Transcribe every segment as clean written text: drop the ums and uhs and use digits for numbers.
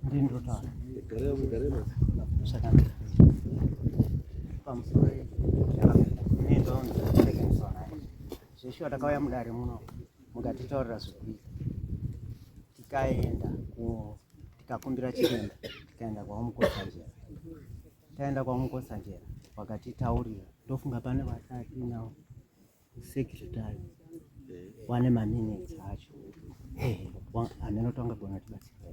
Ndindotaura zvakanaka pamusoro zveshuwa. Takauya mudare muno, mukatitaurira zvekuita, tikaenda tikakumbira chiremba, tikaenda kwaMukotsanjera. Taenda kwaMukotsanjera, vakatitaurira. Ndofunga pane vatinawo secretary wane maminutes acho hameno tangagona tibatsira.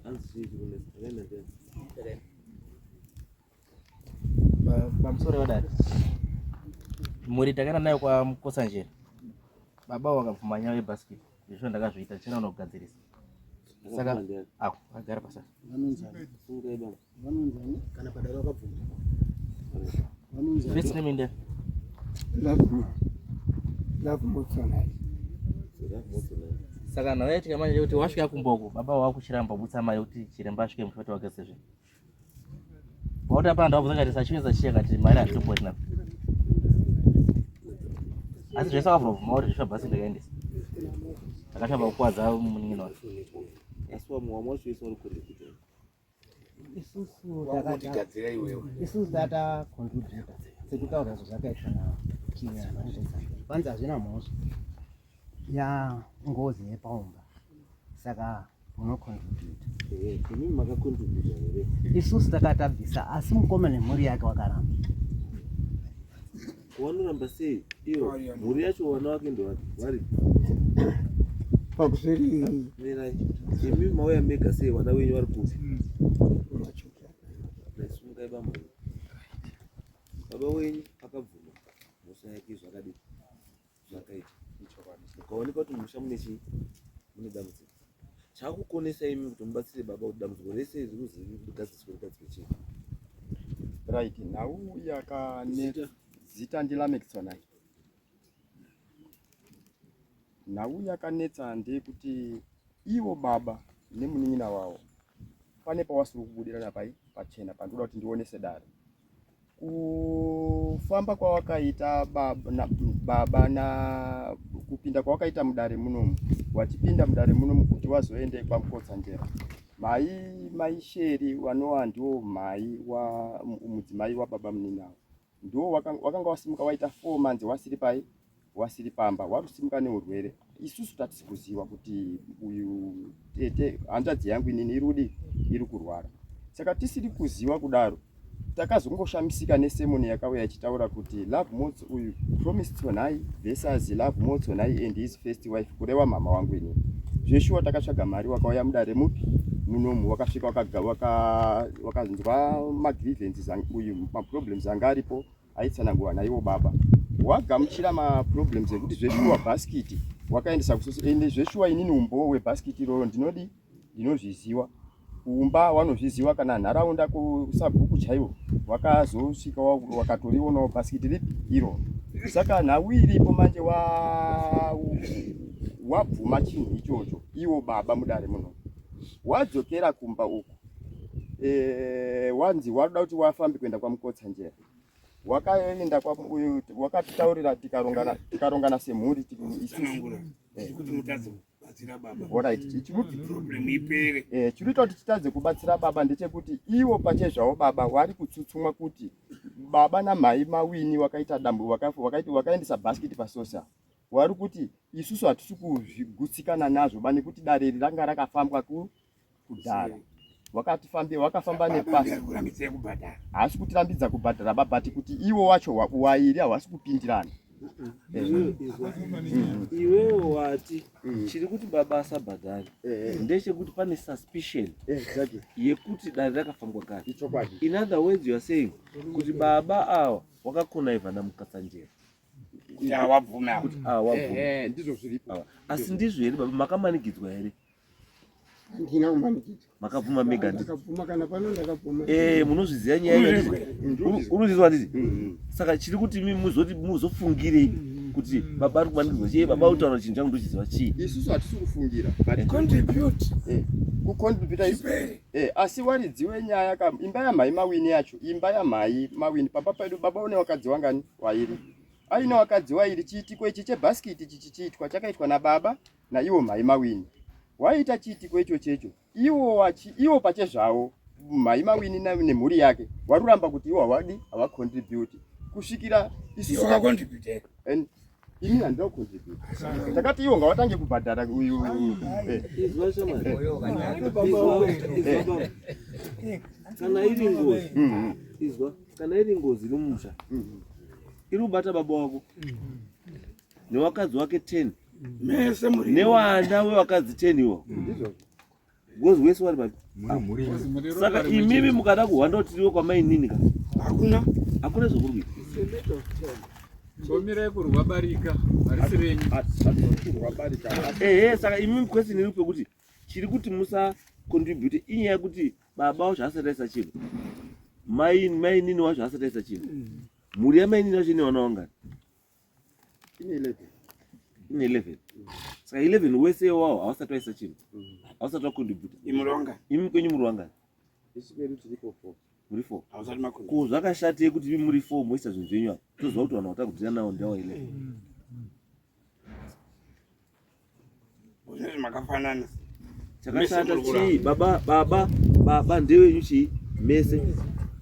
Pamusoro wedare, mhuri takaenda nayo kwaMukotsanjera. Baba wakabvuma nyaya yebhasikiti. Izvo ndakazviita chena unogadzirisa, saka ako agara pasasa. Kana padare wakabvuma. First name inde? Love Motsonai. Saka nhau yaitika manje kuti wasvika kumboko, baba wakuchiramba kubutsa mari kuti chiremba asvike mushoti wake sezve wakuti apana. Ndawabvunza kati sachiweza chiya kati mari hazvitoporina, asi zvese wakabvuma kuti zvisva bhasi ndakaendesa ndakashamba kukwadza munin'ina wake. Asi wamwe wamwe wacho wese vari kucontributa? Isusu Wakutigadzira iwewe. Isusu tata contributa sekutaura zvazvakaitwa nachiremba. Vanzi hazvina mhosva ya ngozi yepaumba, saka munocontributa. Imi makacontributa here? Isusu takatabvisa, asi mukoma nemhuri yake wakaramba. Wanoramba sei iyo mhuri yacho? Vana vake ndovapi vari? Pakuseri. Mirai, imi mauya mega sei? Vana venyu vari kupi? Sungai bambo. Baba wenyu akabvuma mhosva yake, zvakadii zvakaita, ukaoneka kuti musha mune chii, mune dambudziko. Chakukonesa imi kuti mubatsire baba kuti dambudziko rese riri rigadziriswe, rigadzirwe chii? Right, nhau yakanetsa, zita ndiLamek Tsonai. Nhau yakanetsa ndeyekuti ivo baba nemunin'ina wavo pane pawasiri kubudirana pai pachena. Pandinoda kuti ndionese dare, kufamba kwawakaita baba na, baba na kupinda kwawakaita mudare munomu, wachipinda mudare munomu kuti wazoende kwaMukotsanjera, mai maisheri vanova ndiwo mai wa mudzimai wababa muninavo, ndiwo wakanga wasimuka waita 4 months wasiri pai, wasiri pamba, warusimuka neurwere. Isusu tatisi kuziva kuti uyu tete, hanzvadzi yangu inini, iri kudi iri kurwara. Saka tisiri kuziva kudaro, takazongoshamisika nesermon yakauya ichitaura kuti Love Mots uyu, Promise Tsonai versus Love Motsonai and his first wife, kureva mama wangu inini. Zveshuwa takatsvaga mari, wakauya mudare mupi munomu, wakasvika, wakanzwa magrievances uyu, maproblems anga aripo aitsanangurwa naiwo baba. Wagamuchira maproblems ekuti zveshuwa bhasikiti wakaendesa kusoso. Ende zveshuwa inini umbowo webhasikiti iroro ndinodi ndinozviziwa, kumba wanozviziwa, kana nharaunda kusabhuku chaiwo wakazosvika wakatorionawo bhasikiti ripi iroro. Saka nhau iripo manje, wabvuma chinhu ichocho iwo baba mudare muno, wadzokera kumba uku, wanzi waruda kuti wafambe kuenda kwaMukotsanjera. Wakaenda uyu wakatitaurira, tikarongana, tikarongana semhuri isusu. Kuti mutadze kubatsira baba. Alright, Problem ipere. Chinoita kuti titadze kubatsira baba ndechekuti ivo pachezvavo baba vari kutsutsumwa kuti baba namhai mawini wakaita dambu, wakaendesa bhasikiti pasosa. Wari kuti isusu hatisi kuzvigutsikana nazvo ba, nekuti dare iri ranga rakafambwa kudhara, wakatifambi wakafamba nepasi. Kurambidzai kubhadhara. Haasi kutirambidza kubhadhara ba, but kuti iwo wacho wairi hawasi kupindirana. Iwewe wati chiri kuti baba asabhadhari ndechekuti pane suspicion yekuti dare rakafambwa kare. Ichokwadi. In other words, you are saying kuti baba ava wakakonaiva naMukatsanjera. Kuti hawabvume ava. Kuti awabvuma. Ndizvo zviripo. Ava. Asi ndizvo here baba? Makamanikidzwa here? Handina kumanikidzwa. Makabvuma mega, ndizvo? Ndakabvuma, kana pano ndakabvuma. Munozviziva nyaya iyi? Unozvizwa nditi saka chiri kuti imi muzoti muzofungirei kuti baba ari kumanikidzwa chii? Baba utaura chinhu changu ndochiziva chii? Isusu hatisi kufungira, but Contribute. Kucontributa isu asi waridzi wenyaya ka imba yamhai mawini yacho, imba yamhai mawini pamba pedu, baba une wakadzi wangani? Wairi. Aine wakadzi wairi. Chiitiko ichi chebhasikiti ichi chichiitwa, chakaitwa nababa naiwo mhai mawini. Waita chiitiko ichochecho iwo wachi iwo pachezvavo mhai mawini nemhuri yake waruramba kuti iwo hawadi havacontribute kusvikira isusu contribute and ini handina kucontribute takati iwo ngawatange kubhadhara uyu eh. Kana iri ngozi izwa kana iri ngozi iri mumusha iri kubata baba wako newakadzi wake 10 mese muri newanda wewakadzi 10 iwo ngozi wese wari papi saka imimi mukada kuhwanda kuti tiriwo kwamainini ka hakuna hakuna zvokuri kuita. Ngomirai kurwa barika harisi renyu. Ehe, saka imimi question iri pekuti chiri kuti musa contribute inyaya yekuti baba wacho asati aisa chinhu, mainini wacho asati aisa chinhu, mhuri yamainini wacho ine vana vangani? Ine 11. Ine 11. Saka 11 wese wawo havasati vaisa chinhu, havasati vacontribute. Imuronga. Imi kwenyu muri vangani? Isu kwedu tiripo 4. Muri 4. Hausati makumi. Ko zvakashatei kuti imi muri 4 moisa zvinhu zvenyu apa, toziva kuti vanhu vatakudhira navo ndewa 11? Zvinezvi makafanana. Chakashata chii? Baba baba baba ndewenyu chii mese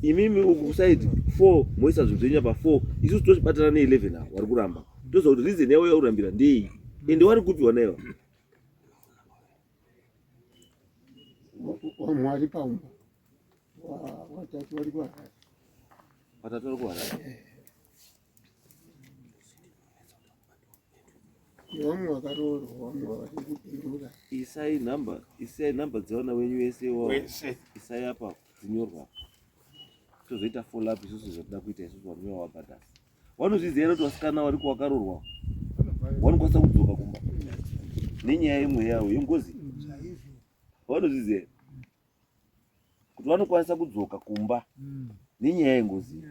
imimi uku kusaidi 4 moisa zvinhu zvenyu apa 4, isusu tochibatana ne11 avo vari kuramba, toziva kuti reason yavo yakurambira ndei, ende wari kupi wanaiva? Vamwe vari paumba, vatatu vari kuHarare. Vatatu vari kuHarare. Vamwe vakaroorwa, vamwe vari kupindura. Isai nhamba, isai nhamba dzevana wenyu vese iwavo. Wese. Isai apa dzinyorwa, tozoita follow up isusu zvatoda kuita isusu. Vanouya wabhadhara vanozviziva here kuti vasikana vari kuvakarorwa vanokwanisa kudzoka kumba nenyaya imwe yavo yengozi? Vanozviziva here kuti vanokwanisa kudzoka kumba nenyaya yengozi?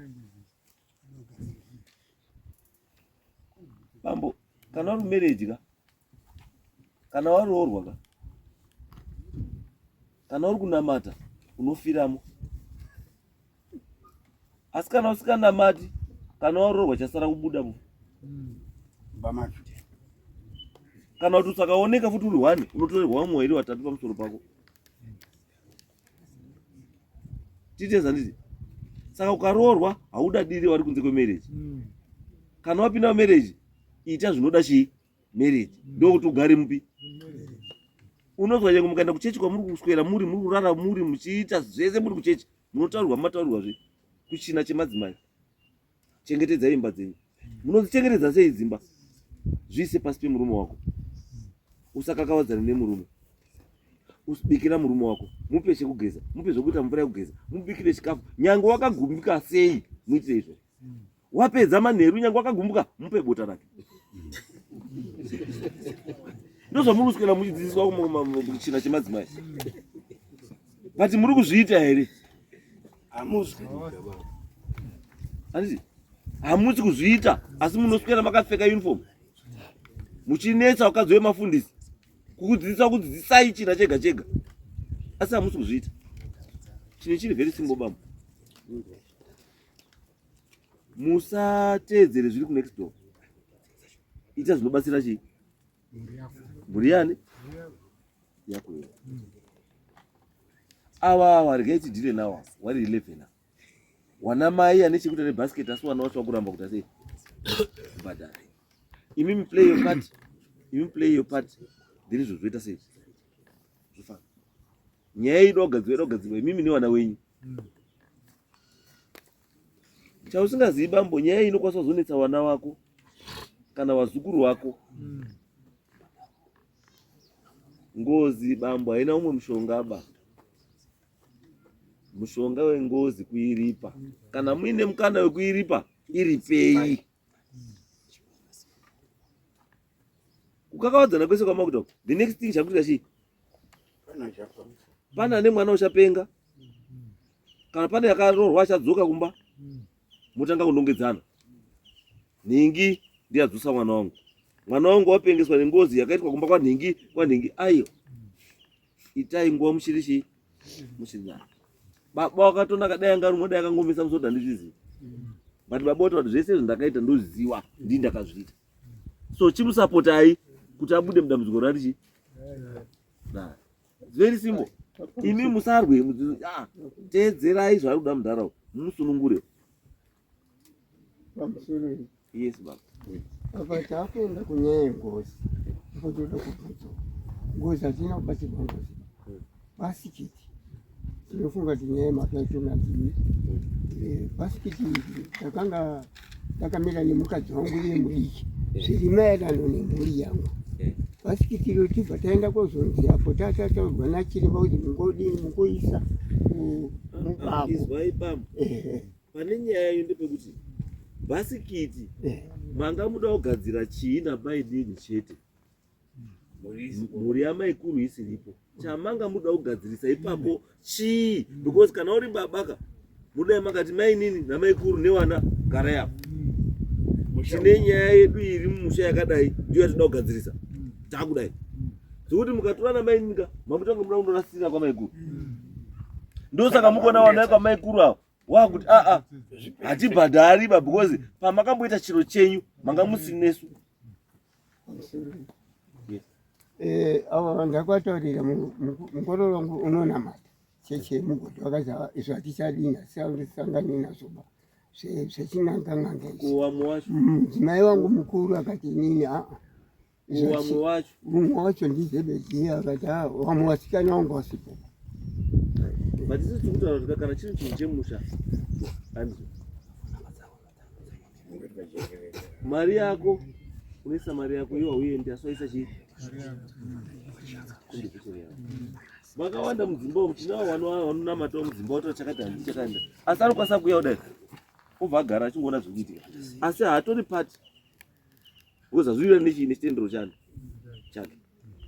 Bambo, kana uri marriage ka, kana waroorwa ka, kana uri kunamata unofiramo, asi kana usikanamati, kana waroorwa chasara kubuda mu Bamacho. Kana kuti usakaoneka futi uri one, unotorerwa vamwe vairi vatatu pamusoro pako. Tiite zanditi, saka ukaroorwa haudadiri vari kunze kwemarriage. Kana wapinda mumarriage, ita zvinoda chii marriage, ndokuti ugare mupi. Unozwa nyange mukaenda kuchechi kwamuri kuswera muri kurara muri muchiita zvese muri kuchechi, munotaurirwa mataurirwazve kuchina chemadzimai. Chengetedzai imba dzenyu. Munodzichengetedza sei dzimba? Zviise pasi pemurume wako, usakakavadzana nemurume. Usibikira murume wako, mupe chekugeza, mupe zvekuita mvura yekugeza, mubikire chikafu nyange wakagumbika sei, muitire izvo. Wapedza manheru, nyange wakagumbuka, mupe bota rake. Ndozvamuri kuswera muchidzidziswa kuchina chemadzimai, but muri kuzviita here? Hamuzwi. Handiti hamusi kuzviita, asi munoswera makapfeka uniform muchinetsa vakadzi vemafundisi kukudzidzisa kudzidzisai china chega chega, asi hamusi kuzviita. Chinhu chiri very simple, bambo. Musateedzere zviri kunext door, ita zvinobatsira chii mhuri yani yako iyo. Ava regai tidhile nawo wari 11 ava wana mai ane chekuita nebasket, asi wana wacho wakuramba kuita sei kubhadhara. Imimi play your part, imi play your part, then izvo zvoita sei zvofana. Nyaya ida kugadzirwa, ida kugadzirwa imimi nevana wenyu. Chausingazivi bambo, nyaya iyi inokwanisa kuzonetsa vana vako kana vazukuru vako. Ngozi bambo haina umwe mushonga ba. Mushonga wengozi kuiripa. Kana muine mukana wekuiripa, iripei. Kukakavadzana kwese kwamakuita uku, the next thing chakuitika chii? Pane ane mwana uchapenga, kana pane akaroorwa achadzoka kumba, motanga kunongedzana, nhingi ndiyadzosa mwana wangu, mwana wangu wapengeswa nengozi yakaitwa kumba kwanhingi kwanhingi. Aiwa, itai nguva muchiri chii, muchiri nani. Baba wakatonaka, dai anga rumwe dai akangomisa musoro, handizvizivi, but baba wataura kuti zvese izvi ndakaita ndoziwa, ndii ndakazviita, so chimusapotai kuti abude mudambudziko rari chii. Nah. It's very simple. Imi musarwe ah, teedzerai zvaari kuda mudhara mumusunungure. Pamusoro. Yes baba. Apa takuenda kunyaya yengozi. Ndipo toda kubvunza. Ngozi hatina kubatsirwa ngozi. Bhasikiti. Tinofunga kuti nyaya yemhaka yachona ndini. Eh, bhasikiti iri takanga takamira nemukadzi wangu iye mudiki zviri maererano nemhuri yangu. Bhasikiti iro tibva taenda kozonzi apo tatataurwa nachiremba kuti mungodini mungoisa mubako. Izwai pamwe. Pane nyaya iyo ndepekuti bhasikiti manga muda kugadzira chii namainini chete mhuri yamaikuru isiripo chamanga muda kugadzirisa ipapo chii because kana uri babaka mudai makati mainini namaikuru newana garai apo tine nyaya yedu iri mumusha yakadai ndiyo yatinoda kugadzirisa takudai zvekuti mukatora namainini ka makutanga muda kundorasirira kwamaikuru ndosaka mukuona wana kwamaikuru avo wakuti aa hatibhadhari ba because pamakamboita chiro chenyu manga musinesu eh, ava vanhu ndakwataurira mukororo wangu unonamata cheche yemugodhi wakazi izvo hatichadini hatisangani nazvo ba zvechin'anga n'anga izvi mudzimai wangu mukuru akati inini aa Wamwe wacho mumwe wacho ndiZebedhiya akati ah, wamwe vasikana wangu wasipo. But isi tiri kutaura kuti kana chiri chinhu chemusha andizvo mari yako unoisa mari yako iwe hauendi asi waisa chii vakawanda mudzimba umu tinawo vanonamatawo mudzimba wataura chakati handii chakaenda asi anokwanisa kuuya kudai obva agara achingoona zviri kuitika asi haatori pati because hazviwirirani nechii nechitendero chani chake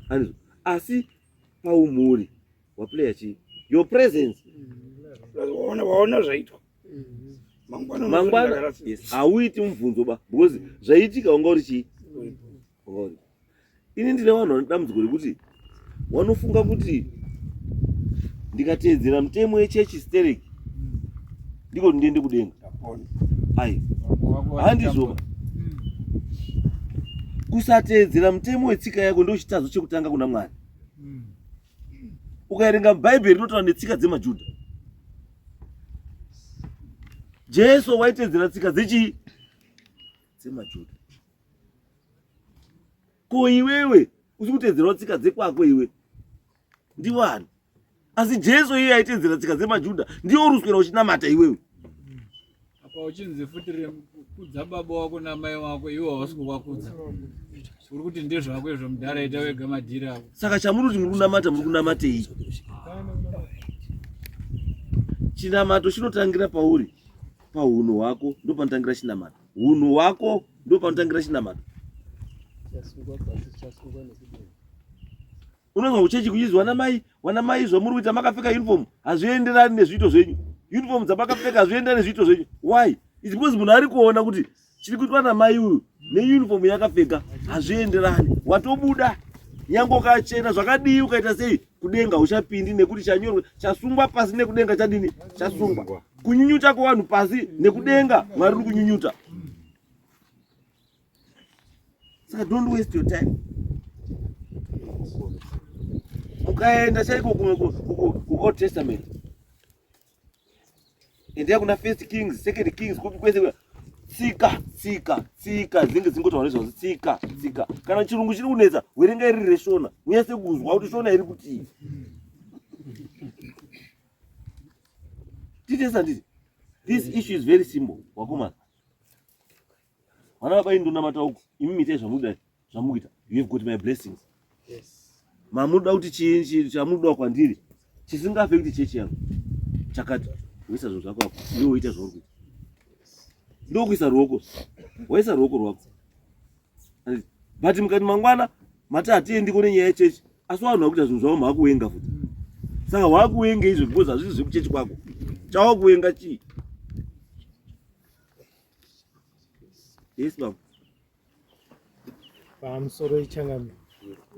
andizvo asi paumhuri waplaya chii your presence waona waona zvaitwa mangwana yes hauiti mubvunzo ba because zvaitika wanga uri chii wanga uri ini ndine vanhu vane dambudziko rekuti wanofunga kuti ndikateedzera mutemo yechechi stereki ndiko kuti ndiende kudenga ai handizvoba kusateedzera mutemo wetsika yako ndochitadzo chekutanga kuna mwari ukaerenga bhaibheri rinotaura netsika dzemajudha jesu waiteedzera tsika dzechii dzemajudha ko iwewe usi kuteedzerawo tsika dzekwako iwe ndiwani asi jesu iye aiteedzera tsika dzemajudha ndiye uri kuswera uchinamata iwewe apa uchinzi futi kudza baba wako namai wako iwe hausi kuvakudza uri kuti ndezvako izvo mudhara ita wega madhiri ako saka chamuri kuti muri kunamata muri kunamatei chinamato chinotangira pauri pahunhu hwako ndopanotangira chinamato hunhu hwako ndopanotangira chinamato unonzwa kuchechi kuchinzi wana mai wana mai zvamuri kuita makapfeka uniform hazvienderani nezviito zvenyu uniform dzamakapfeka hazvienderani nezviito zvenyu why its because munhu ari kuona kuti chiri kuitwa namai uyu neuniform yakapfeka hazvienderani watobuda nyange ukachena zvakadii ukaita sei kudenga uchapindi nekuti chanyorwa chasungwa pasi nekudenga chadini chasungwa kunyunyuta kwevanhu pasi nekudenga mwari uri kunyunyuta saka don't waste your time mukaenda chaiko kuold testament endai kuna first kings second kings kupi kwese tsika tsika tsika dzinenge dzingotaura nezvazo tsika tsika kana chirungu chiri kunetsa werenga iri reshona unyase kuzwa kuti shona iri kutii titesa nditi this issue is very simple wakomana vana baba indonamata uku imi mitai zvamuda zvamukuita you have got my blessings mamunoda kuti chii chamunoda kwandiri chisingafe kuti chechi yangu chakati woisa zvinhu zvako apo iwe woita zvauri kuita ndokuisa ruoko waisa ruoko rwako but mukati mangwana mati hatiendiko nenyaya yechechi asi vanhu vakuita zvinhu zvavo maakuwenga futi saka wakuwenga izvo because hazvisi zvekuchechi kwako chawakuwenga chii yes baba pamusoro ichangamire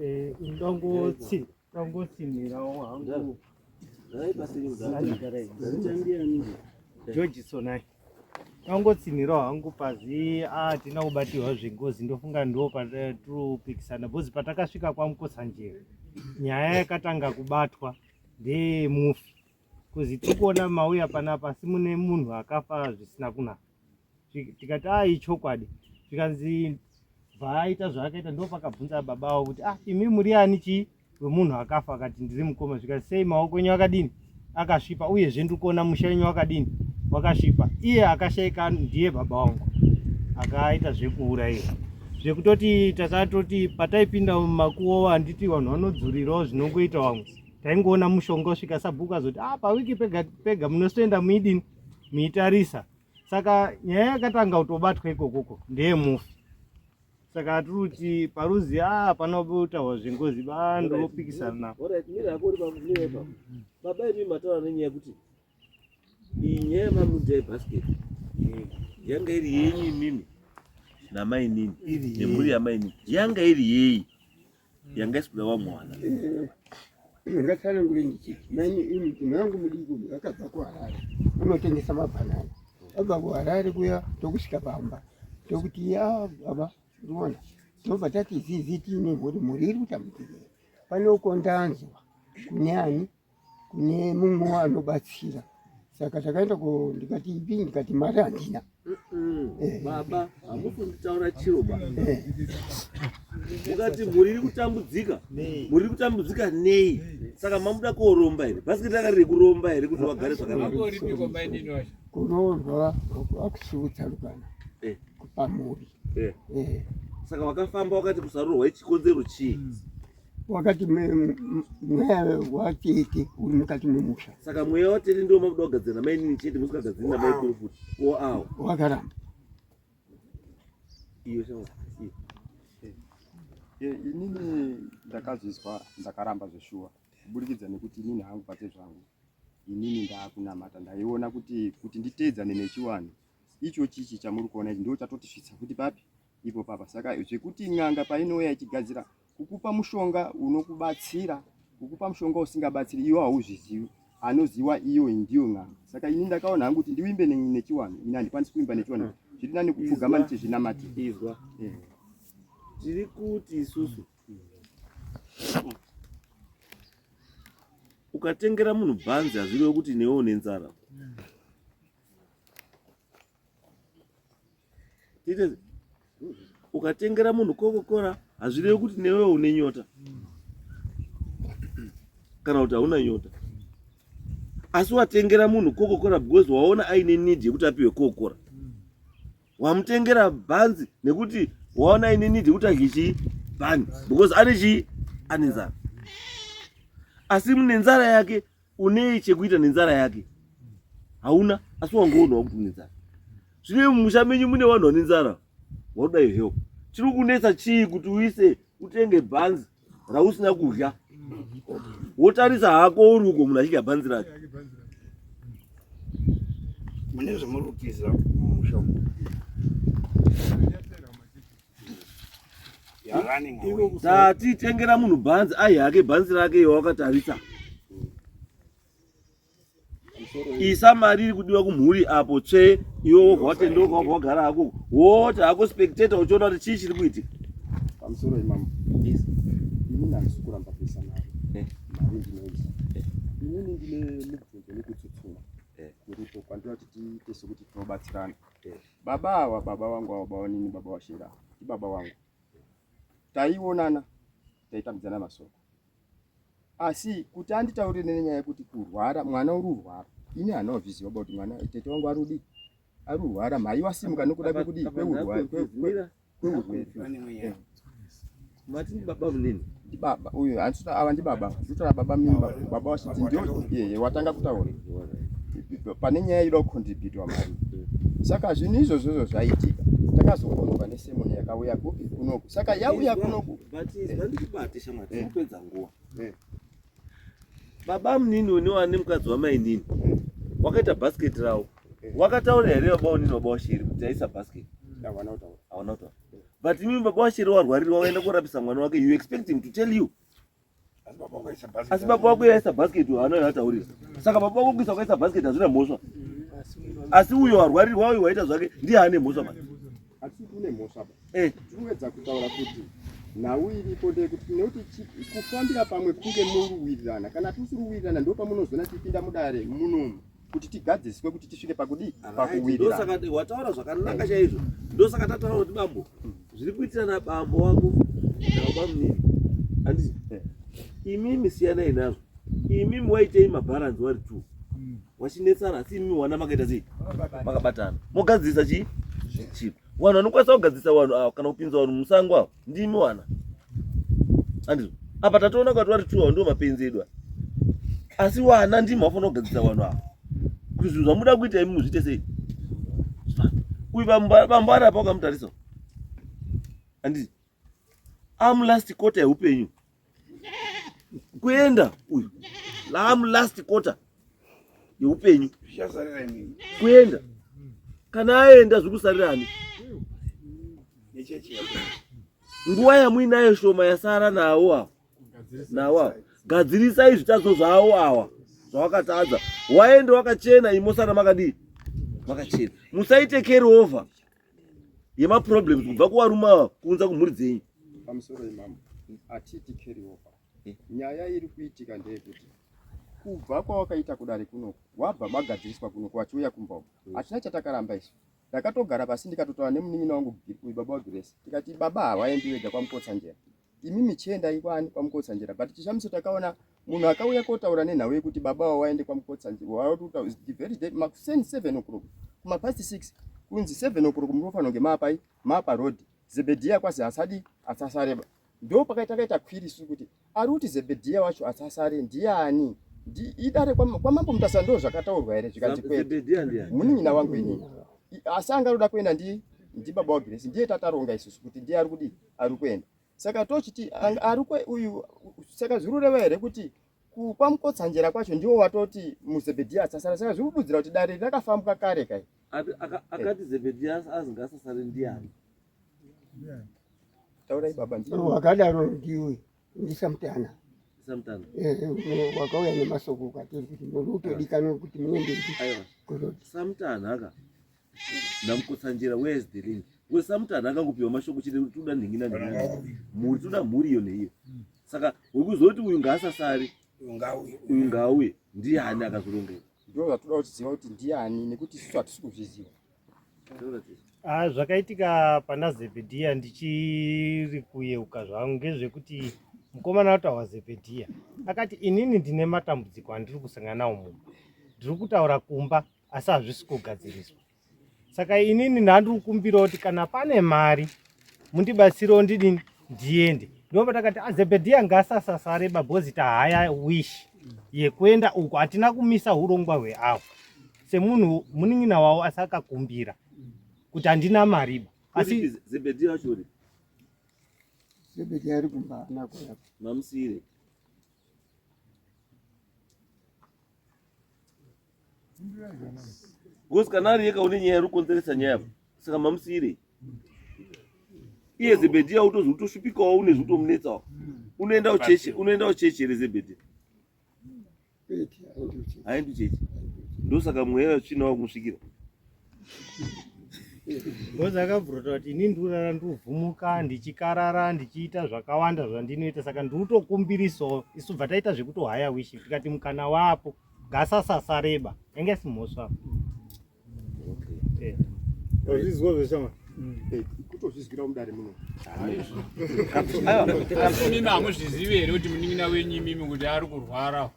eh, ndongotsinhirawo hangu George Sonai ndongotsinhirawo hangu pazi hatina ah, kubatirwa zvengozi ndofunga ndo patirikupikisana bhozi patakasvika kwamukotsanjera Nyaya yakatanga kubatwa ndeyemufi kuzi tiri kuona mauya panapa asi mune munhu akafa zvisina kunaka. Tikati a ichokwadi. Zvikanzi bvaaita zvaakaita ndopakabvunza baba avo kuti ah imi muri ani chii wemunhu akafa akati ndiri mukoma zvikanzi sei maoko enyu akadini akasvipa uyezve ndiri kuona musha wenyu wakadini wakasvipa iye akashaika ndiye baba wangu akaita zvekuurayiwa zvekutoti takatoti pataipinda mumakuwo handiti vanhu vanodzurirawo zvinongoita vamwe taingoona mushonga usvika sabhuku azoti ah pawiki pega pega munosoenda muidini muitarisa saka nyaya yakatanga kutobatwa ikokoko ndeyemufi saka tiri kuti paruzi a ah, panotaurwa zvengozi ba ndopikisana navo baba imi mataura nenyaya yekuti iyi nyaya yemamuda yebasket yanga iri yenyu imimi namainini nemhuri yamainini yanga iri yeyi yanga isi kuda wamwana ngatsanangure ndichiti maini mudzimai wangu mudiki uyu akabva kuharare unotengesa mabhanana abva kuharare kuya tokusvika pamba tokuti ya baba ndiona tobva tati zizi tiine mhuri mhuri iri kutambudzika pane uko ndanzwa kune ani kune mumwe anobatsira saka takaenda ko ndikati ipi ndikati mari handina eh. baba hamusi kunditaura chiro ba eh. mukati mhuri iri kutambudzika mhuri iri kutambudzika nei saka mamuda koromba here bhasiketi raka riri kuromba here kuti vagare zvakanaka kuroorwa akusiutsarukana eh. pamhuri saka wakafamba wakati kusaroorwa ichikonzero chii wakati mweya watete uri mukati memusha saka mweya watete ndiwo makuda kugadzira namainini chete musikagadziri namaikuru futi o awo wakaramba iyo shamwari inini ndakazvizwa ndakaramba zveshuwa kuburikidza nekuti inini hangu pate zvangu inini ndaakunamata ndaiona kuti kuti nditeedzane nechiwanhu icho chichi chamuri kuona ichi ndo chatotisvitsa kuti papi ipo papa saka zvekuti n'anga painouya ichigadzira kukupa mushonga unokubatsira kukupa mushonga usingabatsiri iwe hauzvizivi anoziwa iyo ndiyo n'anga saka ini ndakaona hangu kuti ndiwimbe nechiwanhu ini handikwanisi kuimba nechiwanhu zviri nani kupfugama ndichizvinamatira izwa eh. tiri kuti isusu ukatengera munhu bhanzi hazvirevi kuti newe une nzara Tiite ukatengera munhu kokokora hazvirevi kuti newe une nyota kana kuti hauna nyota asi watengera munhu kokokora because waona aine need yekuti apiwe kokokora wamutengera bhanzi nekuti waona aine need yekuti adye chii bhani because ane chii ane nzara asi nenzara yake Unei chekuita nenzara yake? Hauna, asi wangoonawo kuti une nzara. Zvino mumusha menyu mune vanhu vane nzara, wakuda your help. Chiri kunetsa chii kuti uise utenge bhanzi rausina kudya wotarisa hako uri uko munhu achidya bhanzi rake. Mune zvamuri kutiza mumusha umu. Tati tengera munhu bhanzi ai hake bhanzi rake iwe wakatarisa. Isa mari iri kudiwa kumhuri apo tsve iwe wobva watendoka wobva wagara hako woti hako spectator uchiona kuti chii chiri kuitika. Pamusoro imambo. Ini handisi kuramba kuisa mari. Eh. Mari ndinoisa. Eh. Inini ndine mubvunzo nekutsutsuma. Eh. Kuripo kwandinoda kuti tiite sekuti tinobatsirana. Baba ava baba vangu ava baba nini baba washera ndibaba vangu taionana taitambidzana masoko asi kuti anditaurire nenyaya yekuti kurwara mwana uri urwara ini hanozviziva kuti mwana tete wangu arudi arurwara mhai wasimuka nokuda kwekudii kweurwara kweurwere mati ndibaba munini ndibaba uyu handisita ava ndibaba ndinotaura baba mini baba wachiti ndio yeye watanga kutaura pane nyaya ida kucontributwa mari saka zvinhu izvozvozvo zvaitika takazokonzwa nesemoni yakauya kupi kunoku saka yauya kunoku but shamwari tinopedza nguva eh. Baba munini une wane mukadzi wamainini wakaita basket rawo wakataura here baba unini baba washeri kuti aisa basket hawana kutaura hawana kutaura but imi baba washeri warwarirwa waenda korapisa mwana wake you expect him to tell you asi baba wako yaisa basket haana yataurira saka baba wako kuisa wakaisa basket hazvina mhosva asi uyo warwarirwa uyo waita zvake ndiye ane mhosva manje asi une mhosva ba eh. Tinoedza kutaura kuti Nhau iripo ndeyekuti nekuti kufambira pamwe kunge muruwirirana. Kana tisiri kuwirirana ndo pamunozoona tipinda mudare munomu kuti tigadziriswe kuti tisvike pakudii pakuwirirana. Ndosaka wataura zvakanaka chaizvo. Ndosaka tataura kuti bambo zviri kuitirana bambo wako nababa munini. Handiti? Eh. Imimi siyanai nazvo. Imimi waitei mabharanzi wari two. Wachinetsana asi imimi wana makaita sei? Makabatana. Mogadzirisa chii? Chipo. Vanhu vanokwanisa kugadzirisa vanhu ava kana kupinza vanhu musango ava ndimi wana. Handizvo? Apa tatoona kuti wari two ava ndiwo mapenzi edu aya. Asi wana ndimi vafanira kugadzirisa vanhu ava. Kuti zvinhu zvamuda kuita imi muzviite sei? Uyu bambo ari apa wakamutarisa. Handiti? Am last quarter yeupenyu. Kuenda uyu. Am last quarter yeupenyu. Kuenda. Kana aenda zviri kusarira ani? Nguva yamuinayo shoma yasara nawo awa. Nawo awa. Gadzirisai zvitadzo zvawo awa zvawakatadza. Waenda wakachena imosara makadii? Makachena. Musaite carry over. yemaproblems kubva kuvarume ava kuunza kumhuri dzenyu. Pamusoro imambo, hatiti carry over. Eh. Nyaya iri kuitika ndeyekuti kubva kwawakaita kudare kunoku wabva magadziriswa kunoku wachiuya kumba uku mm. hatina chatakaramba isu ndakatogara pasi ndikatotaura nemunin'ina wangu uyu baba waGrace tikati baba hawaendi wega kwaMukotsanjera imimi chiendai kwani kwaMukotsanjera but chishamiso takaona munhu akauya kotaura nenhau yekuti baba wavo waende kwaMukotsanjera the very day makuseni 7 o'clock kumapast 6 kunzi 7 o'clock munofanira kunge maapai maapa road Zebedhiya kwazi asadi asasareba ndo pakaita kaita kwiri isu kuti ari kuti Zebedhiya wacho asasare ndiani idare kwamambo Mutasa ndo zvakataurwa here zvikanzi kwete munin'ina wangu inini asi anga aroda kuenda ndi ndibaba waGrace ndiye tataronga isusu kuti ndiye ari kudii ari kuenda saka tochiti ari uyu saka zviri kureva here kuti kwaMukotsanjera kwacho ndiwo watoti muZebhedhiya asasara saka zviri kududzira kuti dare rakafambwa kare kai akati Zebhedhiya azinge asasare ndiani taurai baba ndiye wakadaro ndiwe ndisamutana samutana eh, eh, wakauya nemasoko ukatiri kuti muri kutodikanwa kuti muende kurodi samutana aka naMukotsanjera where is the link because samutana akangopiwa mashoko chete kuti toda nhingi nanhingi mhuri toda mhuri iyo neiyo saka wekuzoti uyu ngaasasari uyu ngaauye ndiani akazorongeka ndo zvatoda kuziva kuti ndiani nekuti isusu hatisi kuzviziva Ah, zvakaitika pana Zebhedhiya ndichiri kuyeuka zvangu ngezvekuti mukomana watawa Zebhedhiya akati inini ndine matambudziko andiri kusangana nawo mumba ndiri kutaura kumba asi hazvisi kugadziriswa saka inini ndandiri kukumbirawo kuti kana pane mari mundibatsirewo ndidini ndiende ndipo patakati azebhedhiya ngasasasare babhozi tahaya wish yekuenda uko hatina kumisa urongwa hweavo semunhu munin'ina wavo asi akakumbira kuti handina mariba asi zebhedhiya wacho uri zebhedhiya ari kumba anako mamusire Because kana ari yeka une nyaya rukonzeresa nyaya saka mamusiyirei iye Zebhedhiya utozi utoshupikawo une zvikutomunetsawo unoenda kuchechi unoenda kuchechi here Zebhedhiya haendi kuchechi ndosaka mweya wetsvina wakumusvikira Ngozi akabvurota kuti ini ndikurara ndikuvhumuka ndichikarara ndichiita zvakawanda zvandinoita saka ndikutokumbirisawo isu bva taita zvekutohaya wishi tikati mukana wapo gasasasareba yange isi mhosva eh. Wazvizwa zveshama eh, kutozvizwira mudare muno asi imimi hamuzvizivi here kuti munin'ina wenyu imimi kuti ari kurwara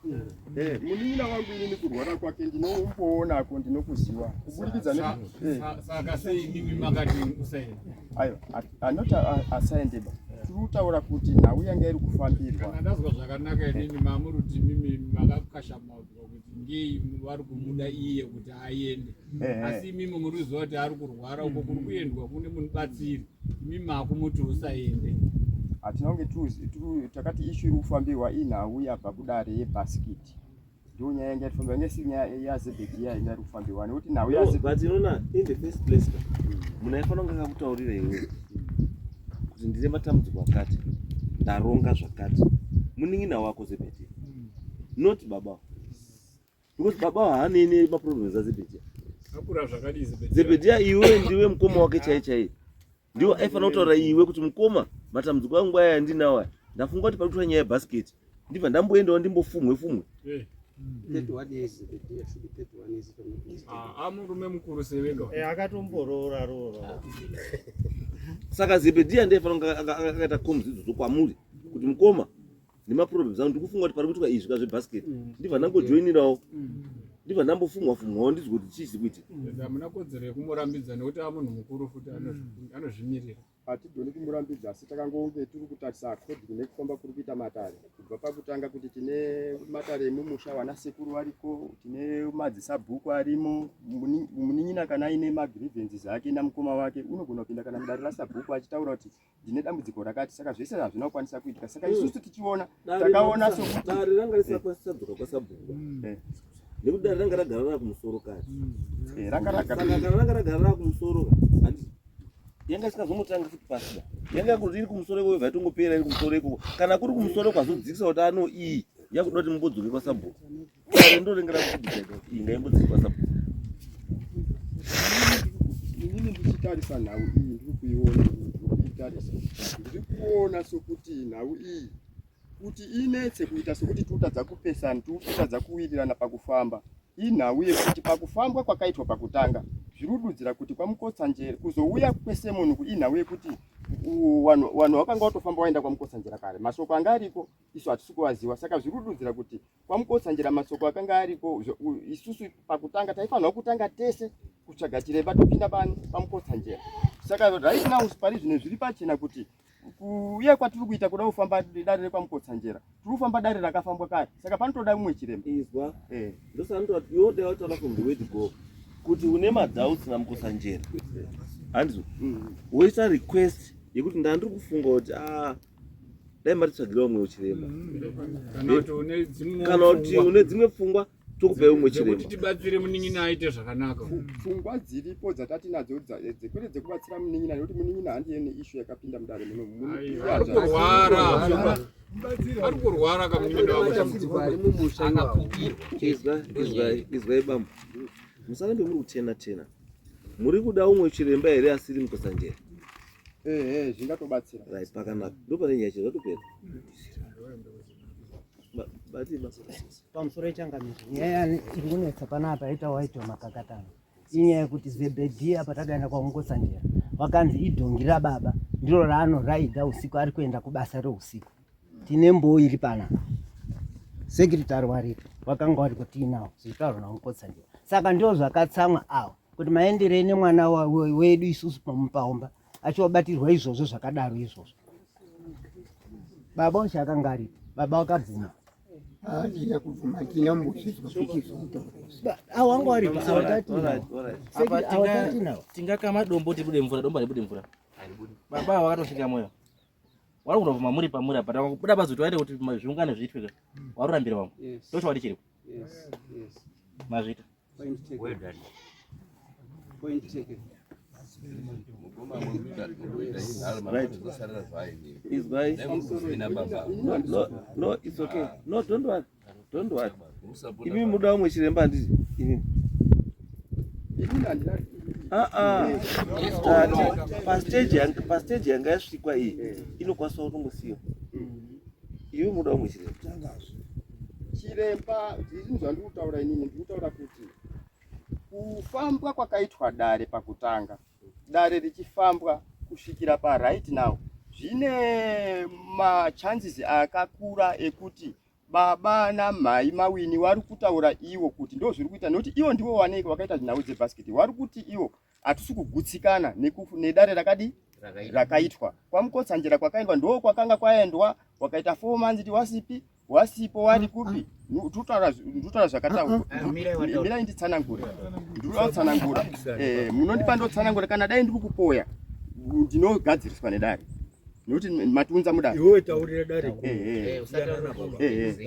eh, munin'ina wangu inini kurwara kwake ndinomboonako ndinokuziva kuburikidza saka sei imimi makati usaenda aiwa anoti asaendeba tiri kutaura kuti nhau yanga iri kufambirwa kana ndazwa zvakanaka inini mamuri kuti imimi makakashamaudzwa kuti ngei vari kumuda iye kuti aende asi imimi muri kuziva kuti ari kurwara uko kuri kuendwa kune mubatsiri imimi makumuti usaende hatina kunge takati ishu iri kufambirwa inhau yabva kudare yebhasikiti ndiyo nyaya yanga irikufambirwa yange isiri nyaya yazebhedhiya yanga iri kufambirwa nekuti nhau but unoona in the first place munhu aifanira kunge akakutaurira iwewe kuti ndine matambudziko akati ndaronga zvakati munin'ina wako zebhedhiya not baba because baba haanei nemaproblems azebhedhiya akura zvakadii zebhedhiya iwe ndiwe mukoma wake chaiye chaiye ndiwe aifanira kutaura iwe kuti mukoma Matambudziko angu aya andinawo aya, ndafunga kuti pari kuitwa nyaya yebhasiketi, ndibva ndamboendawo ndimbofumwe fumwe. Eh. 31 years, the dear should be 31 years if I'm not mistaken. Ah, amurume mukuru sevega. Eh, akatomboroora roora. Saka Zebedhiya ndiye fanira kunge akaita comms idzodzo kwamuri kuti mukoma nemaproblems angu ndikufunga kuti pari kuitwa izvi ka zvebasket ndibva ndangojoinirawo ndibva ndambofumwa fumwawo ndizwe kuti chii chiri kuitika. Hamuna kodzero yekumurambidza nekuti amunhu mukuru futi anozvimirira. Hatigoni kumurambidza asi takangonge tiri kutarisa according nekufamba kuri kuita matare kubva pakutanga kuti tine matare emumusha vana sekuru variko tine madzisabhuku arimo munin'ina kana aine magrievances ake namukoma wake unogona kupinda kana mudare rasabhuku achitaura kuti ndine dambudziko rakati saka zvese hazvina kukwanisa kuitika saka hmm. isusu tichiona takaona sokuti dare ranga risina kwanisa kwasabhuku hmm. eh. nekuti dare ranga ragara rava kumusoro kare hmm. eh, ranga ragara rava kumusoro yanga isingazombotangi futi pasi ba yanga yakuti iri kumusoro ikoko yatongopera iri kumusoro ikoko kana kuri kumusoro kwazodzikisa kuti ano iyi yakuda kuti mumbodzoke kwasabhuku dare ndorenge rakudhisaida kuti iyi ngaimbodzike kwasabhuku inini ndichitarisa nhau iyi ndiri kuiona ndiri kuitarisa ndiri kuona sokuti nhau iyi kuti inetse kuita sokuti tiutadza kupesana tiutadza kuwirirana pakufamba Inhau yekuti pakufambwa kwakaitwa pakutanga zviri kududzira kuti kwaMukotsanjera kuzouya kwesemoni uku inhau yekuti vanhu vakanga vatofamba vaenda kwaMukotsanjera kare masoko anga ariko isu hatisi kuvaziva saka zviri kududzira kuti kwaMukotsanjera masoko akanga ariko isusu pakutanga taifanirwa kutanga tese kutsvaga chiremba topinda pani paMukotsanjera saka right now pari zvino zviri pachena kuti kuuya kwatiri kuita kuda kufamba dare rekwaMukotsanjera tiri kufamba dare rakafambwa kare saka panotoda umwe chiremba izwa eh. ndosanotoa iwe dai wataura from the word go kuti une madoubts naMukotsanjera handizvo mm. woita request yekuti ndandiri kufunga kuti ah, dai matitsvagira umwe chiremba mm. kana kuti une dzimwe pfungwa tokupai umwe chiremba tibatsire munin'ina aite zvakanaka. Pfungwa dziripo dzatati nadzo kwete dzekubatsira munin'ina nekuti munin'ina handiye neissue yakapinda mudare muno. Ari kurwara, ari kurwara kamunin'ina wako. Izwai bambo, musarambe muri kutena tena. Muri kuda umwe chiremba here asiri Mukotsanjera? Ehe, zvingatobatsira. Right, pakanaka. Ndopane nyaya chezvatopera. Pamusoro yechangamiro, nyaya iri kunetsa panapa yaita waitwa makakatano inyaya yekuti Zebhedhiya patakaenda kwaMukotsanjera vakanzi idhongi rababa ndiro raanoraidha usiku ari kuenda kubasa reusiku. Tine mboo iri panapa, sekretari waripo vakanga vari kutiinawo zvichitaurwa naMukotsanjera. Saka ndio zvakatsamwa awa kuti maenderei nemwana wedu isusu pamupaomba achiwabatirwa izvozvo zvakadaro izvozvo. Baba ushe akanga aripo, baba vakabvuma. Handina kubvuma, handina kumbozvizwa kuti zvokutaura. Awo wanga waripo, awatati nawo. Tingakama dombo tibude mvura, dombo haribude mvura. Baba ava vakatosvika moyo. Wari kundobvuma muri pamuri apa, takabuda pazuti waite kuti zviungane zviitwe ka. Warurambira vamwe. Ndochokwadi chiripo. Mazvita. Point taken. Well done. Point taken. Right. Izwai. No, no, no, it's okay. No, don't worry. Don't worry. Imi muda umwe chiremba handiti? Imi. Ah ah. Tati pastage yanga pastage yanga yasvikwa iyi inokwanisa kutongosiyiwa. Iwe muda umwe chiremba. Chiremba, zvinhu zvandiri kutaura inini, ndiri kutaura kuti kufambwa kwakaitwa dare pakutanga, dare richifambwa kusvikira paright now, zvine machances akakura ekuti baba namhai mawini vari kutaura ivo kuti ndo zviri kuita nekuti ivo ndivo wanei vakaita nhau dzebhasiketi vari kuti ivo hatisi kugutsikana nedare rakadi rakaitwa kwaMukotsanjera kwakaendwa ndo kwakanga kwaendwa wakaita 4 months ti wasipi wasipo wari kupi ndutaura zvakataurwa mirai nditsanangure ndinotsanangura munondipa ndotsanangura kana dai ndiri kupoya ndinogadziriswa nedare nekuti matiunza mudare iwewe taurira dare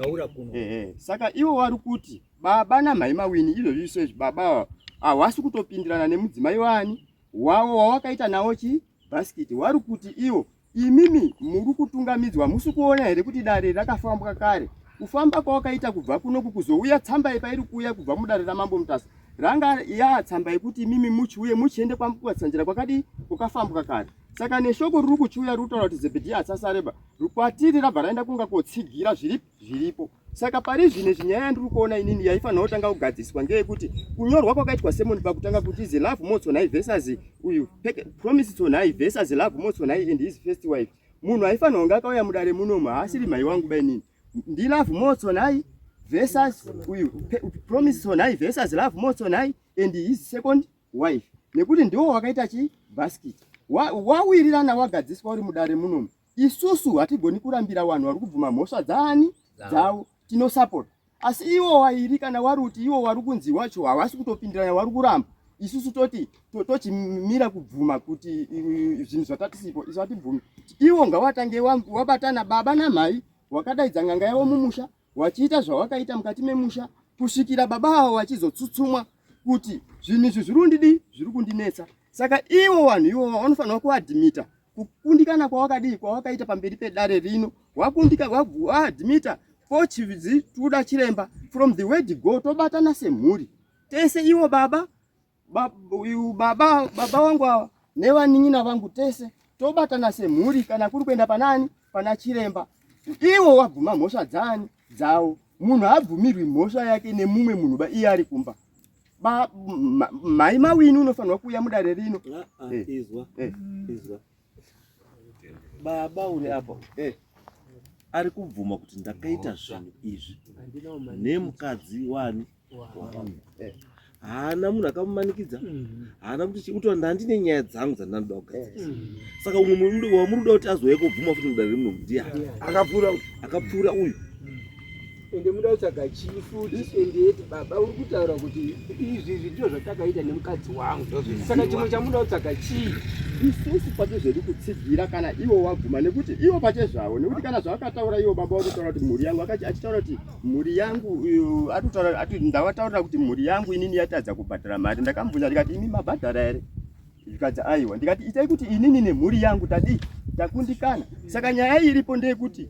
taura kuno saka ivo vari kuti baba namhai mawini izvozvi isezvi baba havasi kutopindirana nemudzimai wani wavo wawakaita nawo chi bhasikiti wari kuti ivo imimi muri kutungamidzwa musi kuona here kuti dare rakafambwa kare kufamba kwawakaita kubva kunoku kuzouya tsamba yepairi kuuya kubva mudare ramambo Mutasa ranga ya tsamba yekuti imimi muchiuye muchiende kwaMukotsanjera kwakadii kwakafambwa kare. Saka neshoko riri kuchiuya riri kutaura kuti Zebhedhiya asasareba kwatiri rabva raenda kunga kotsigira zviripo. Saka pari zvino izvi nyaya yandiri kuona inini yaifanira kutanga kugadziswa ngeyekuti kunyorwa kwakaitwa sermon pakutanga kuti is Lovemore Tsonai versus uyu Promise Tsonai versus Lovemore Tsonai and his first wife. Munhu aifanira kunge akauya mudare munomu haasiri mhai wangu ba inini. NdiLovemore Tsonai versus uyu Promise Tsonai versus Lovemore Tsonai and his second wife nekuti ndiwo wakaita chi basket wawirirana wagadziswa uri mudare munomu isusu hatigoni kurambira vanhu vari kubvuma mhosva dzaani dzavo tinosapota asi iwo wairi kana wari kuti iwo wari kunzi wacho hawasi kutopindirana wari kuramba isusu toti tochimira kubvuma kuti zvinhu zvatatisipo isu hatibvumi iwo ngawatange wabatana baba namhai wakadaidza n'anga yavo mumusha wachiita zvawakaita mukati memusha kusvikira baba avo vachizotsutsumwa kuti zvinhu izvi zviri kundidii zviri kundinetsa saka ivo vanhu ivovo vanofanirwa kuadhimita kukundikana kwawakadii kwawakaita pamberi pedare rino wakundika waadhimita pochidzi tuda chiremba from the word go tobatana semhuri tese ivo baba uyu baba baba wangu ava nevanin'ina vangu tese tobatana semhuri kana kuri kuenda panani pana chiremba ivo wabvuma mhosva dzani dzavo munhu haabvumirwi mhosva yake nemumwe munhu ba iye ari kumba mhai mawini unofanirwa kuuya mudare rino ah, ah, eh. izwa eh. izwa baba uri apa eh. ari kubvuma kuti ndakaita zvinhu izvi nemukadzi wani eh. haana munhu akamumanikidza mm. haana kuti chikuti ndandine nyaya dzangu dzandinoda kugadzirisa mm. saka umwe munhu wamuri kuda kuti azouya kobvuma futi mudare muno ndiani akapfuura akapfuura uyu ende muda kutsvaga chii futi ende yeti baba uri kutaura kuti izvi izvi ndizvo zvatakaita nemukadzi wangu saka chimwe chamuda kutsvaga chii isusu pache zvedu kutsigira kana ivo wabvuma nekuti ivo pache zvavo nekuti kana zvavakataura ivo baba vakutaura kuti mhuri yangu achitaura kuti mhuri yangu atutaura ati ndavataurira kuti mhuri yangu inini yatadza kubhadhara mari ndakamubvunza ndikati imi mabhadhara here zvikanzi aiwa ndikati itai kuti inini nemhuri yangu tadii takundikana saka nyaya iripo ndeyekuti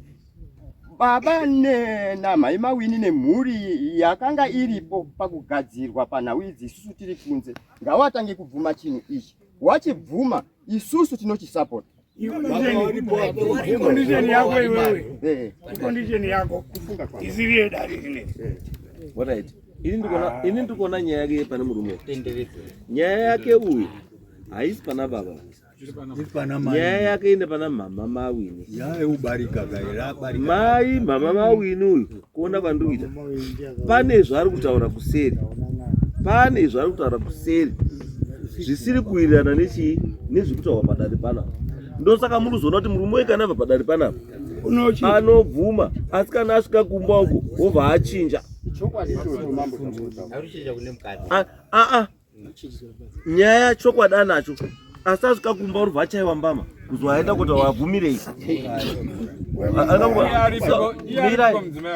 baba namhai mawini nemhuri yakanga iripo pakugadzirwa panhau idzi isusu tiri kunze ngawatange kubvuma chinhu ichi wachibvuma isusu tinochisapota Condition yako iwewe. Eh. Condition yako. Isiri yedare rineri. Alright. Ini ndikuona ini ndikuona nyaya yake pane murume. Nyaya yake uyu haisi pana baba. Nyaya yake ine pana mama mawini. Mai mama mawini uyu kuona kwandikuita. Pane zvaari kutaura kuseri. Pane zvaari kutaura kuseri. Zvisiri kuwirirana nechii nezviri kutaurwa padare panapa. Ndosaka muri kuzoona kuti murume uyu kana abva padare panapa anobvuma asi kana asvika kumba uko wobva achinja. Aa nyaya chokwadi anacho asi asvika kumba urubva achaiwa mbama kuzoaenda kuti wabvumirei mirai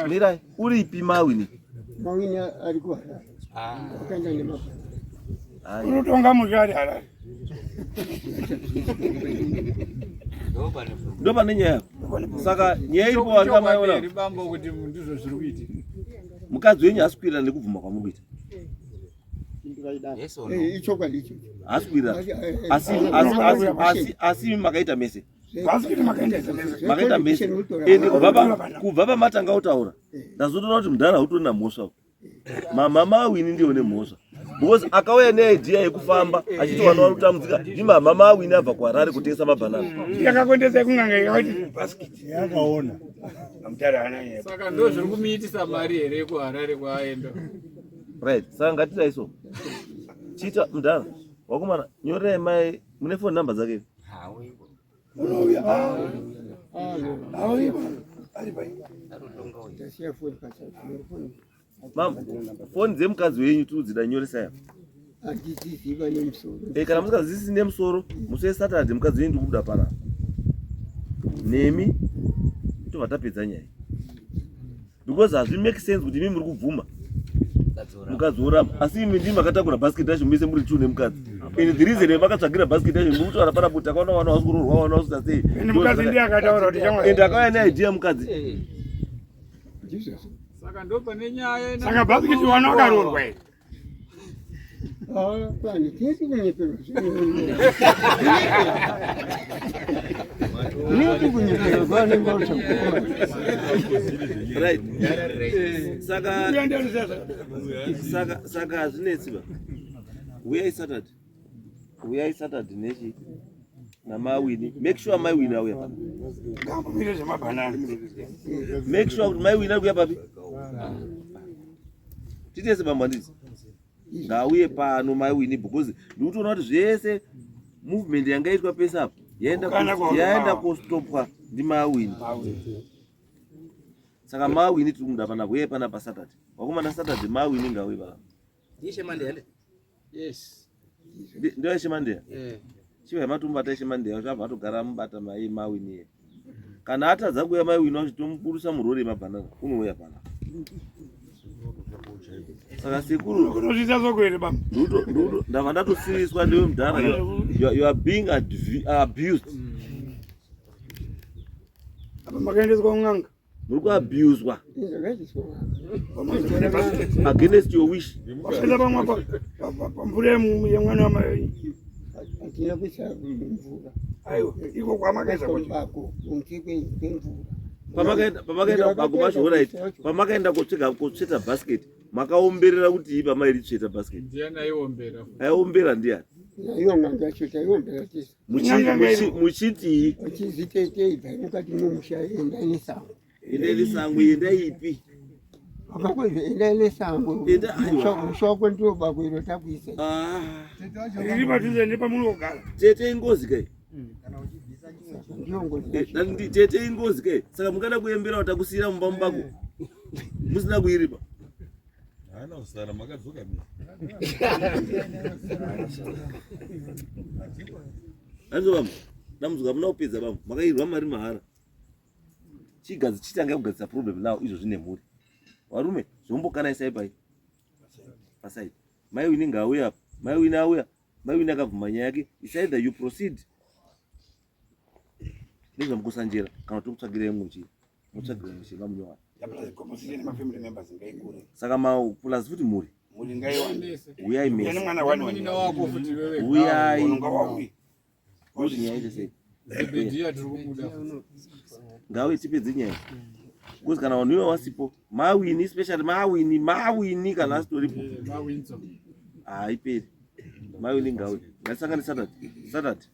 mirai uripi mawini mawini ari kuharare akaenda nemabasa unotonga musha ari harare ndo pane nyaya saka nyaya iripo vangamaiona mukadzi wenyu haasi kuwirirana nekubvuma kwamuri kuita Eh, ichokwadi ichocho haasi kuwirirana asi asi asi asi asi imi makaita mese makaita mese ende kubva pamatanga kutaura ndazotoona kuti mudhara hautorina mhosva mama mawini ndiyo nemhosva because akauya neidea yekufamba achiti vana vari kutambudzika ndimama mawini abva kuharare kutengesa mabhanana yakakondesa kun'anga yakati basket yakaona saka ndo zviri kumuitisa mari here kuharare kwaaenda right saka ngatidai so chiita mudhara wakomana nyorerai mai mune phone number dzake Mama, foni dzemukadzi wenyu tiri nyoresai apa. Handidziziva nemusoro. Eh, kana musikazisi nemusoro, musi weSaturday mukadzi wenyu ndikubuda panapa. Nemi tobva tapedza nyaya. Because hazvi make sense kuti imi muri kubvuma mukadzi woramba asi imi ndimi makatakura basket racho mese muri two nemukadzi and the reason yamakatsvagira basket racho muri kutaura pana kuti takaona wana wasi kuroorwa wana wasi kuita sei And mukadzi ndiye akataura kuti shamwari. and akauya neidea mukadzi Saka ndo pane nyaya Saka basket wana wakaroorwa here? Kwani tiri kunyeperwa neti kunyeperwa kwanenge right saka saka saka hazvinetsi ba uyai saturday uyai saturday nechi namawini make sure mai wini auya pano make sure kuti mai wini ari kuya papi titese bambo handiti ngauye pano mai wini because ndikutoona kuti zvese movement yanga itwa pese apa yaenda kostopwa ndimawini saka mawini tiri kumuda panapa uye panapa saturday wakomana saturday mawini ngauye panapa Yes. Ndiyo Ishe Mandeya? Eh. Chiva matomubata Ishe Mandeya zvabva atogara mubata mai mawini iye. Kana atadza kuuya mai wini wacho tomuburusa murori yemabhanana unouya pana. Saka sekuru Unozviita soko here baba? nduto nduto ndava ndatosiriswa ndiwe mudhara you are being abused. Apa makaendeswa kun'anga. Muri kuabuswa against your wish. Wapinda pamwe pamvura yemwana wamai. Hatina kuisa mvura. Aiwa, iko kwamakaisa kwacho. Bako kunze kwemvura. Pamakaenda pamakaenda bako macho alright. Pamakaenda kotsvega kotsveta basket makaomberera kuti ipa mairi tsveta basket. Ndiani aiombera? Aiombera ndiani? Iyo n'anga yacho taiombera tese. Muchitii? Uchizitete ibva mukati memusha endai nesango. Endai nesango endai ipi? Akakwezve endai nesango. Musha wako ndiwo bako iro takuisa. Ah. Riri padhuze nepamunogara. Tete ingozi kai. Eh, tete ingozi kai. Saka mungada kuembera kuti takusiyira mumba mubako. Musina kuiripa. Haana kusara makadzoka mese. Hanzi bambo, dambudziko hamuna kupedza bambo, makairwa mari mahara. Chigadzi chitanga kugadzisa problem now izvo zvine mhuri. Varume, zvombokana isai pai. Paside. Mai Winnie ngaauye apa. Mai Winnie auya. Mai Winnie akabvuma nyaya yake. It's either you proceed nezvamukusanjera kana kuti tokutsvagirai mumwe chii. Mutsvagire mumwe chii mamunyowani. Saka ma plus futi mhuri. Uyai mese. Uyai. Kuti nyaya ite sei? Zebedhiya tiri kumuda. Ngauye tipedze nyaya. Because kana vanhu ivo vasipo, mawini especially mawini, mawini kana asitoripo. Mawinso. Haiperi. Mawini ngauye. Ngatisangane Saturday. Saturday.